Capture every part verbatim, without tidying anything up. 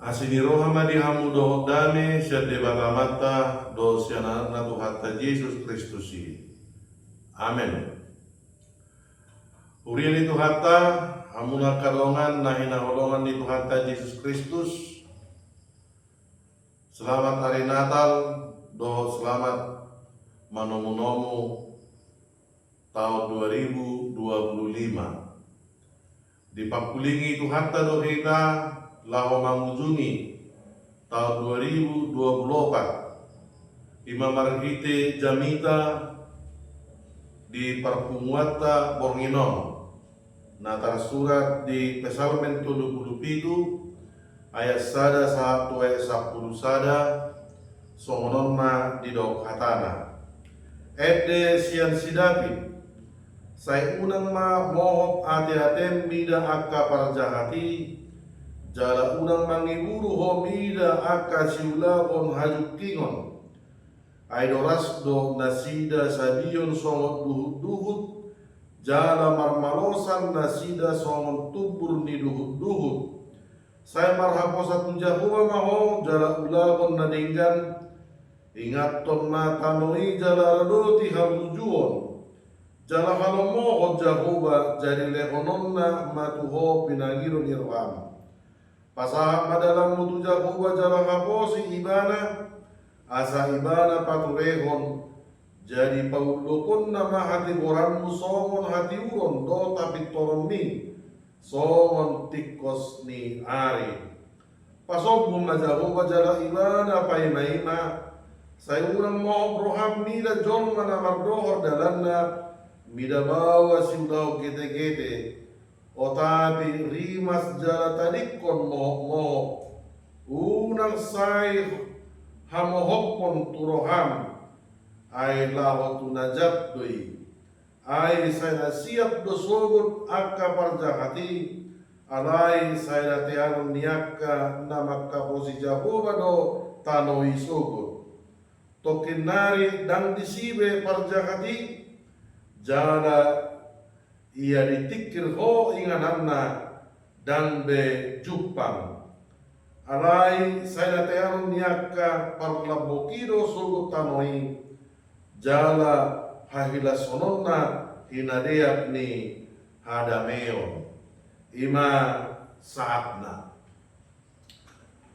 Asi ni roha ma di hamu dohot dame sian Debata Amanta dohot sian Anakna Tuhanta Jesus Kristus i. Amen. Huria ni Tuhanta, hamu angka dongan na hinaholongan ni Tuhanta Jesus Kristus, selamat ari Natal dohot selamat manomu-nomu taon dua ribu dua puluh lima. Dipangkulingi Tuhanta do hita laho mangujungi taon dua ribu dua puluh opat, i ma marhite jamita di parpunguanta borngin on, na tarsurat di Psalmen tolu pulu pitu, ayat sada sahat tu ayat sampulu sada. Songon on ma didok hatana. Ende sian si David. Sai unang ma mohop ate-atem mida angka parjahat i, jala unang mangiburu ho mida angka siulahon hajungkingon. Ai doras do nasida sabion songon duhut-duhut, jala marmalosan nasida songon tumbur ni duhut-duhut. Sai marhaposan tu Jahowa ma ho jala ulahon na denggan. Ingathon ma tano i jala radoti halujuon, jala halomohon Jahowa, jadi lehononna ma tu ho pinangido ni roham. Pasahat ma dalanmu tu Jahowa jala haposi Ibana, asa Ibana paturehon. Jadi paullukonna ma hatigoranmu songon hatiuron dohot hapintoronni songon tingkos ni ari. Pasombu ma Jahowa jala Ibana paima-ima. Sai unang mohop roham mida jolma na mardohor dalanna, mida baoa siulahon gete-gete. O tapi rimas jala tadingkon mohop-mohop. Unang sai hamohophon tu roham, ai laho tu na jat do i. Ai sai na siap do sogot angka parjahat i, alai sai na teanon ni angka na manghaposi Jahowa do tano i sogot. Tongkin nari ndang disi be parjahat i, jala ia ditingkir ho ingananna, ndang be jumpang. Alai sai na teanon ni angka parlambok i do sogot tano i, jala hahilashononna hinadeak ni hadameon. I ma sahatna.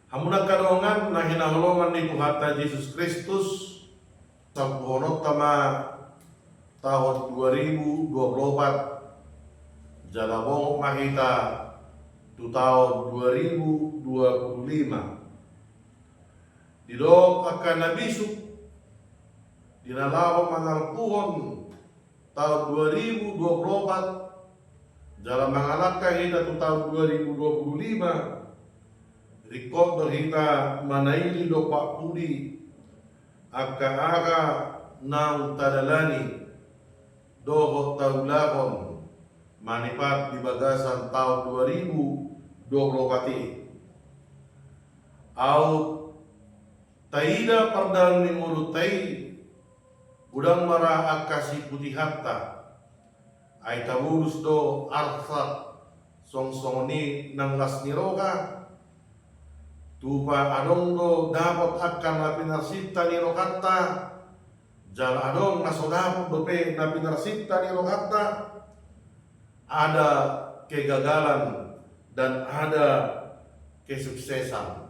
Hamu angka dongan na hinaholongan ni Tuhanta Jesus Kristus, salpuhononta ma taon dua ribu dua puluh opat, jala bongot ma hita tu taon dua ribu dua puluh lima. Didok angka na bisuk, di na laho mangalpuhon taon dua ribu dua puluh opat, jala mangalangka hita tu taon dua ribu dua puluh lima, ringkot do hita manaili dompak pudi angka aha naung tadalani dohot taulahon manipat di bagasan taon dua ribu dua puluh opat i. Aut taida pardalan ni ngolunta i, godang ma ra angka siputihanta. Ai tabolus do arsak songsongon i nang las ni roha. Tupa adong do dapot angka na pinarsinta ni rohanta, jala adong na so dapot dope na pinarsinta ni rohanta. Ada kegagalan dan ada kesuksesan.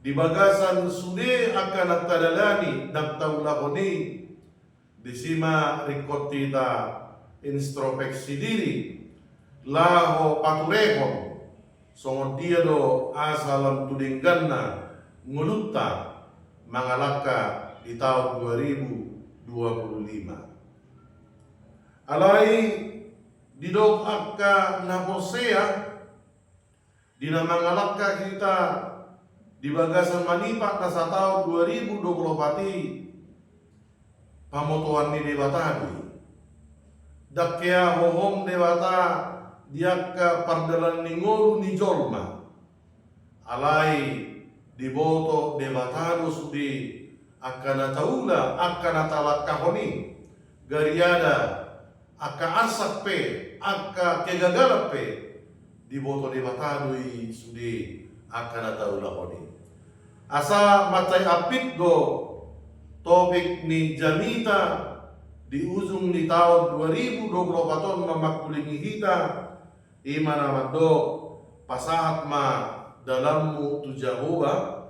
Di bagasan sude angka na tadalani dan taulahon i, disi ma ringkot hita introspeksi diri, laho paturehon songon dia do asa lam tu dengganna ngolunta mangalangka di taon dua ribu dua puluh lima. Alai didok angka na porsea, di na mangalangka hita di bagasan manipat na sataon dua ribu dua puluh opat i, pamotoan ni Debata do i. Ndang hea hohom Debata di angka pardalan ni ngolu ni jolma. Alai diboto Debata do sude angka na taula, angka na talangkahon i. Gariada angka arsak pe, angka kegagalan pe, diboto Debata do i sude. angka na taulahon i. Asa mansai ampit do topik ni jamita di ujung ni taon dua ribu dua puluh opat on, mamangkulingi hita, i ma na mandok: Pasahat ma dalanmu tu Jahowa,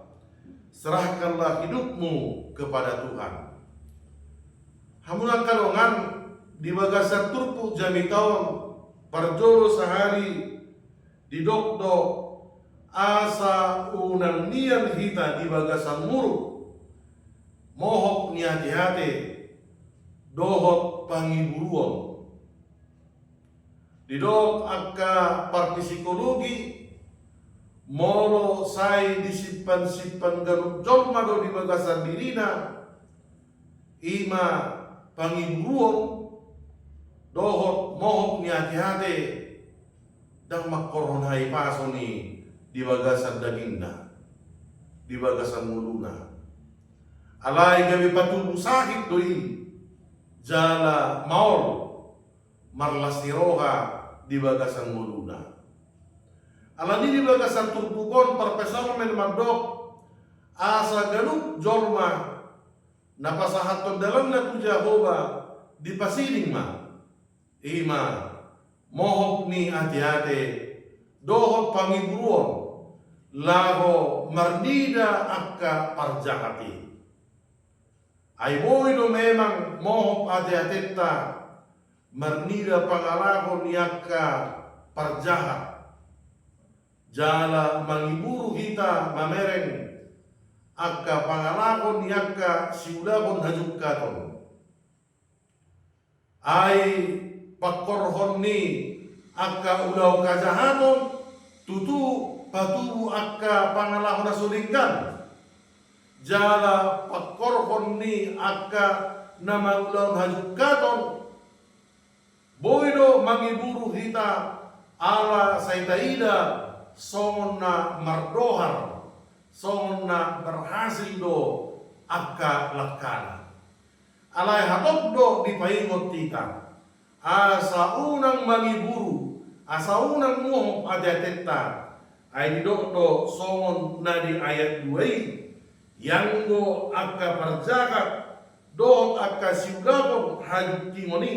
serahkanlah hidupmu kepada Tuhan. Hamu angka dongan, di bagasan turpuk jamita on, parjolo sahali didok do: Asa unang nian hita di bagasan muruk, mohop ni ateate dohot pangiburuon. Didok angka parpsikologi, molo sai disimpan-simpan ganup jolma do di bagasan dirina, i ma pangiburuon dohot mohop ni ateate, ndang mangkorhon hahipason i di bagasan dagingna, di bagasan ngoluna. Alai gabe patubu sahit do i, jala maol marlas ni roha di bagasan ngoluna. Alani i di bagasan turpuk on parpsalmen mandok, asa ganup jolma na pasahathon dalanna tu Jahowa dipasiding ma, i ma mohop ni ateate dohot pangiburuon, laho marnida angka parjahat i. Ai boi do memang mohop ateatenta marnida pangalaho ni angka parjahat, jala mangiburu hita mamereng angka pangalaho ni angka siulahon hajungkaton. Ai pangkorhon ni angka ulaon hajahaton tutu patubu angka pangalaho na so denggan, jala pangkorhon ni angka na mangulahon hajungkaton boi do mangiburu hita, ala sai taida songon na mardohar, songon na berhasil do angka langkana. Alai hatop do dipaingot hita, asa unang mangiburu, asa unang mohop ateatenta. Ai didok do songon na di ayat dua i: Ianggo angka parjahat dohot angka siulahon hajungkingon i,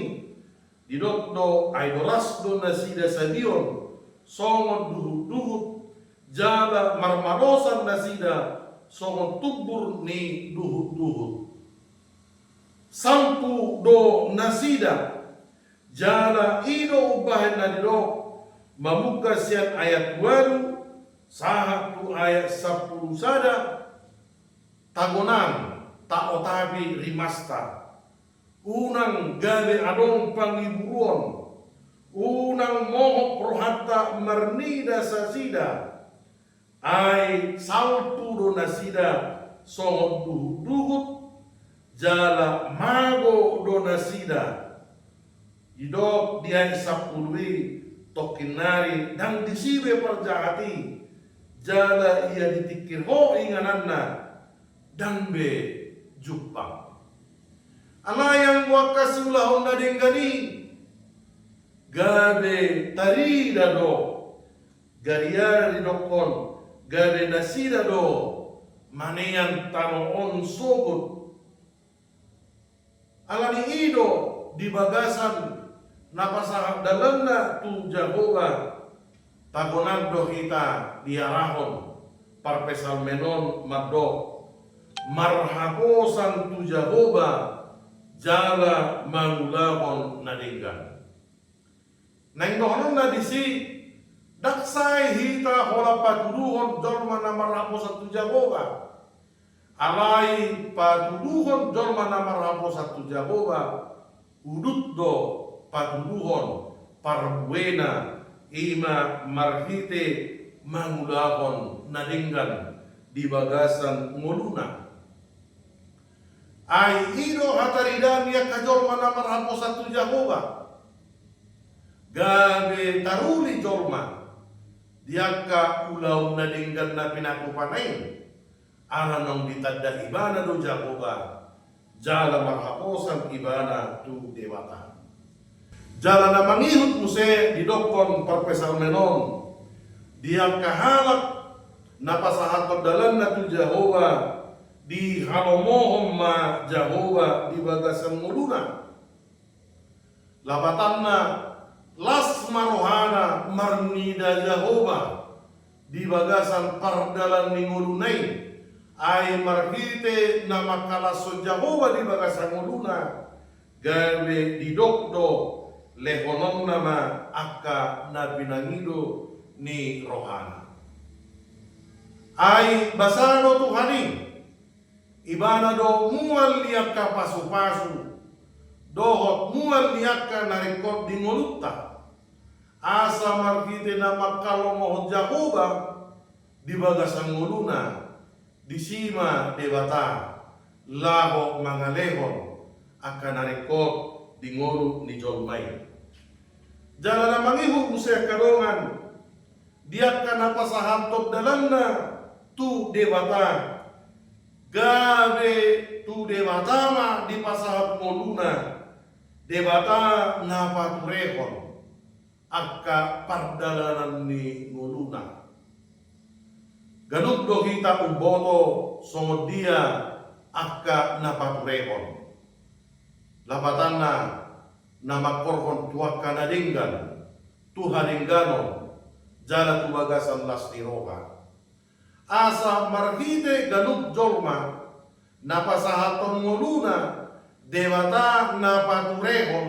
didok do: Ai doras do nasida sabion songon duhutduhut, jala marmalosan nasida songon tumbur ni duhutduhut. Salpu do nasida. Jala i do umbahen na didok, mamungka sian ayat ualu sahat tu ayat sampulu sada: Tagonan taotapi rimasta, unang gabe adong pangiburuon, unang mohop rohanta marnida nasida. Ai salpu do nasida songon duhutduhut, jala mago do nasida. Didok di ayat sampulu i: Tongkin nari ndang disi be parjahat i, jala ia ditingkir Ho ingananna, ndang be jumpang. Alai anggo angka siulahon na denggan i gabe tarida do, gariada didokkon gabe nasida do manean tano on sogot. Alani i do di bagasan na pasahat dalanna tu Jahowa, tagonan do hita diarahon parpsalmen on mandok: Marhaposan tu Jahowa jala mangulahon na denggan. Naeng dohononna disi, ndang sai hita holan patuduhon jolma na marhaposan tu Jahowa. Alai patuduhon jolma na marhaposan tu Jahowa, udut do patuduhon parbuena, i ma marhite mangulahon na denggan di bagasan ngoluna. Ai i do hataridaan ni angka jolma na marhaposan tu Jahowa. Gabe taruli jolma di angka ulaon na denggan na pinatupana i, ala naung ditanda ibana do Jahowa, jala marhaposan ibana tu Debata. Jala na mangihut muse didokkon parpsalmen on, di angka halak Na pasahathon dalanna tu Jahowa, dihalomohon ma Jahowa di bagasan ngoluna. Lapatanna, las ma rohana marnida Jahowa di bagasan pardalan ni ngoluna i. Ai marhite na mangkalashon Jahowa di bagasan ngoluna, gabe didok do lehononna ma angka na pinangido ni rohana. Ai basa do Tuhan i, Ibana do mual ni angka pasupasu dohot mual ni angka na ringkot di ngolunta. Asa marhite na manghalomohon Jahowa di bagasan ngoluna, disi ma Debata laho mangalehon angka na ringkot di ngolu ni jolma i. Jala na mangihut muse angka dongan, di angka na pasahathon dalanna tu Debata, gabe tu Debata ma dipasahat ngoluna, Debata na paturehon angka pardalanan ni ngoluna. Ganup do hita umboto songon dia angka na paturehon. Lapatanna, na mangkorhon tu angka na denggan, tu hadengganon, jala tu bagasan las ni roha. Asa marhite ganup jolma na pasahathon ngoluna Debata na paturehon,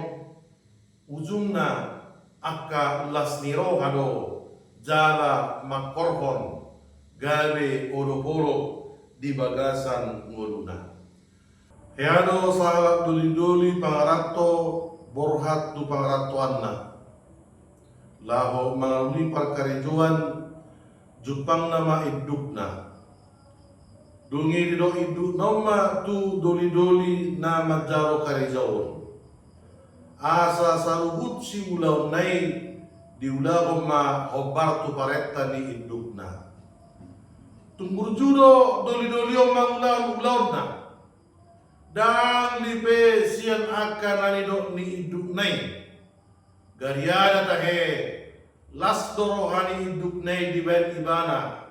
ujungna angka las ni roha do jala mangkorhon gabe olopolop di bagasan ngoluna. Hea do sahalak dolidoli pangaranto borhat tu pangarantoanna, laho mangalului parkarejoan, jumpangna ma indukna. Dung i didok indukna on ma tu dolidoli na manjalo karejo on, asa saluhut siulaonna i diulahon ma hombar tu parenta ni indukna. Tung burju do dolidoli on mangulahon ulaonna. Ndang lipe sian angka na nidok ni indukna i. Gariada tahe, las do roha ni indukna i dibahen ibana.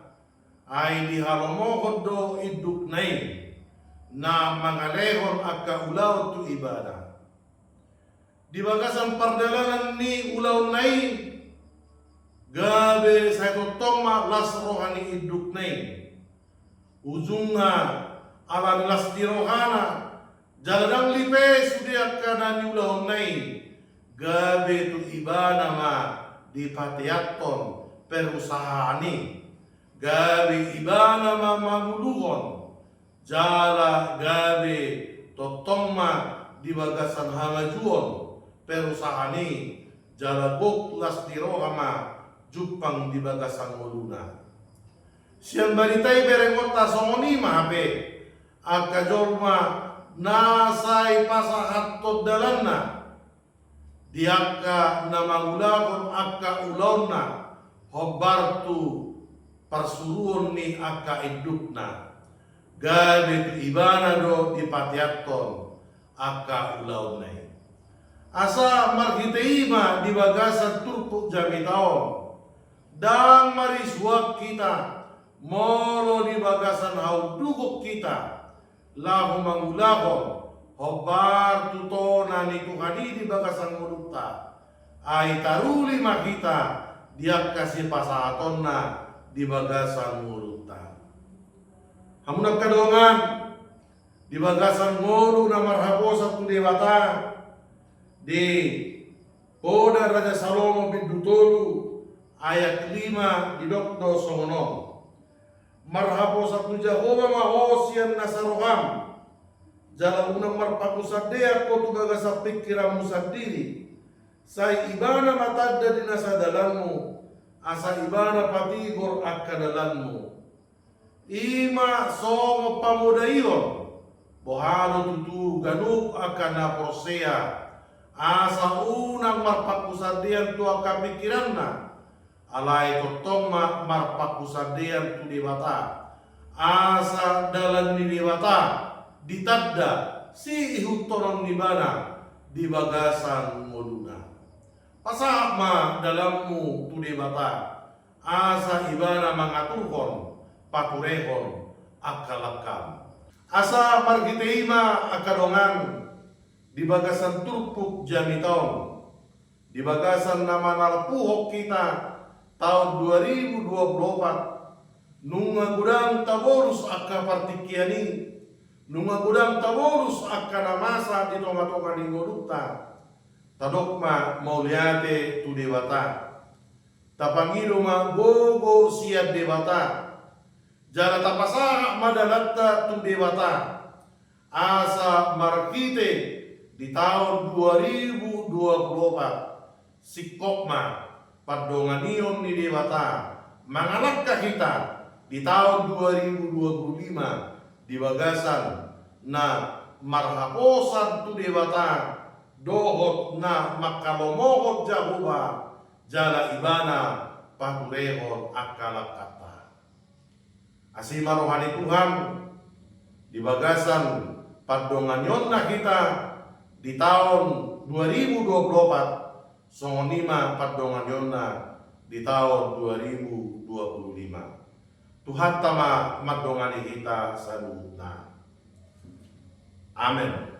Ai dihalomohon do indukna i na mangalehon angka ulaon tu ibana. Di bagasan pardalanan ni ulaonna i, gabe sai tongtong ma las roha ni indukna i. Ujungna, ala ni las ni rohana, jala ndang lipe sude angka na niulahonna i, gabe tu ibana ma dipateathon perusahaan i, gabe ibana ma manguluhon, jala gabe tongtong ma di bagasan hamajuon perusahaan i, jala gok las ni roha ma jumpang di bagasan ngoluna. Sian barita i berengonta songon i ma hape angka jolma na sai pasahathon dalanna di angka na mangulahon angka ulaonna hombar tu parsuruon ni angka indukna, gabe tu ibana do dipateathon angka ulaonna i. Asa marhite i ma di bagasan turpuk jamita on, ndang marisuan hita molo di bagasan haunduhon hita laho mangulahon hombar tu tona ni Tuhan i di bagasan ngolunta. Ai taruli ma hita di angka sipasahatonna di bagasan ngolunta. Hamu angka dongan, di bagasan ngolu na marhaposan tu Debata, di Poda Raja Salomo bindu tolu ayat lima didok do songon on: Marhaposan tu Jahowa ma ho sian nasa roham, jala unang marpanghusandean ho tu bagasan pingkiranmu sandiri. Sai Ibana ma tanda di nasa dalanmu, asa Ibana patigor angka dalanmu. I ma songon pamodaion, boha do tutu ganup angka na porsea, asa unang marpanghusandean tu angka pingkiranna, alai tongtong ma marpanghusandean tu Debata, asa dalan ni Debata ditanda siihuthononnibana di bagasan ngoluna. Pasahat ma dalanmu tu Debata, asa Ibana mangaturhon paturehon angka langkam. Asa marhite i ma angka dongan, di bagasan turpuk jamita on, di bagasan na manalpuhon hita taon dua ribu dua puluh opat, nunga godang tabolus angka partingkian i, nunga godang tabolus angka na masa di tongatonga ni ngolunta. Tadok ma mauliate tu Debata. Tapangido ma gogo sian Debata. Jala tapasahat ma dalanta tu Debata. Asa marhite di taon dua ribu dua puluh opat, singkop ma pandonganion ni Debata mangalangka hita di taon dua ribu dua puluh lima di bagasan na marhaposan tu Debata dohot na manghalomohon Jahowa jala Ibana paturehon angka langkanta. Asi ma roha ni Tuhan di bagasan pandonganionna hita di taon dua ribu dua puluh opat, songon i ma pandonganionna di taon dua ribu dua puluh lima. Tuhanta ma mandongani hita saluhutna. Amen.